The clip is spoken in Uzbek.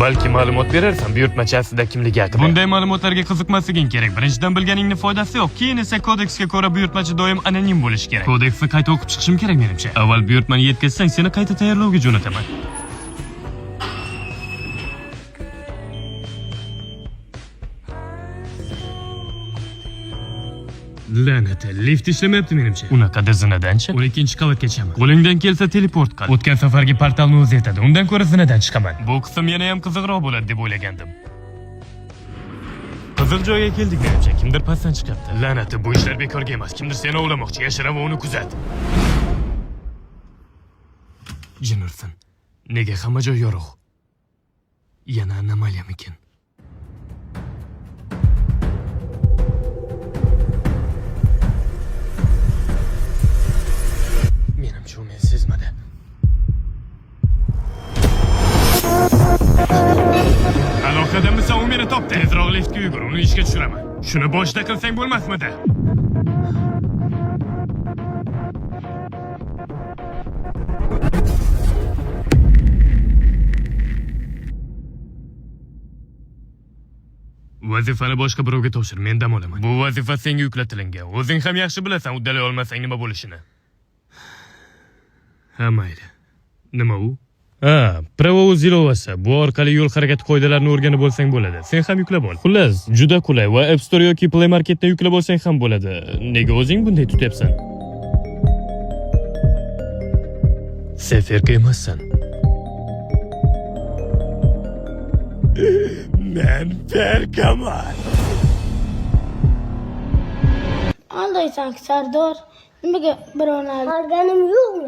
Balki ma'lumot berarsan buyurtmachi aslida kimligi haqida. Bunday ma'lumotlarga qiziqmasliging kerak. Birinchidan, bilganingni foydasi yo'q. Keyin esa kodeksga ko'ra buyurtmachi doim anonim bo'lishi kerak. Kodeksni qayta o'qib chiqishim kerak menimcha. Avval buyurtmani yetkazsang, seni qayta tayyorlovga jo'nataman. La'nati, lift ishlamayapti menimcha. Unaqada zinadanchi? 12-qavatgachami? Qo'lingdan kelsa teleport qil. O'tgan safargi portalni o'zi yetadi. Undan ko'ra zinadan chiqaman. Bu qism yana ham qiziqroq bo'ladi deb o'ylagandim. Qiziq joyga keldik menimcha. Kimdir pastdan chiqyapti. La'nati, bu ishlar bekorga emas. Kimdir seni ovlamoqchi. Yashirin va uni kuzat. Jin ursin. Nega hamma joy yorug'? Yana anomaliyamikin? Menimcha u meni sezmadi. Aloqadamisan, u meni topdi. Tezroq liftga yugur, uni ishga tushiraman. Shuni boshida qilsang bo'lmasmidi? Vazifani boshqa birovga topshir, men dam olaman. Bu vazifa senga yuklatilingan. O'zing ham yaxshi bilasan, uddalay olmasang nima bo'lishini. Ha, mayli. Nima u? Ha, Pravo ilovasi. Bu orqali yo'l harakati qoidalarini o'rganib olsang bo'ladi. Sen ham yuklab ol. Xullas, juda qulay va App Store yoki Play Marketdan yuklab olsang ham bo'ladi. Nega o'zing bunday tutyapsan? Sen Ferka emassan. Men Ferkaman. Aldaysan Sardor. Nimaga birovni olganim yo'q.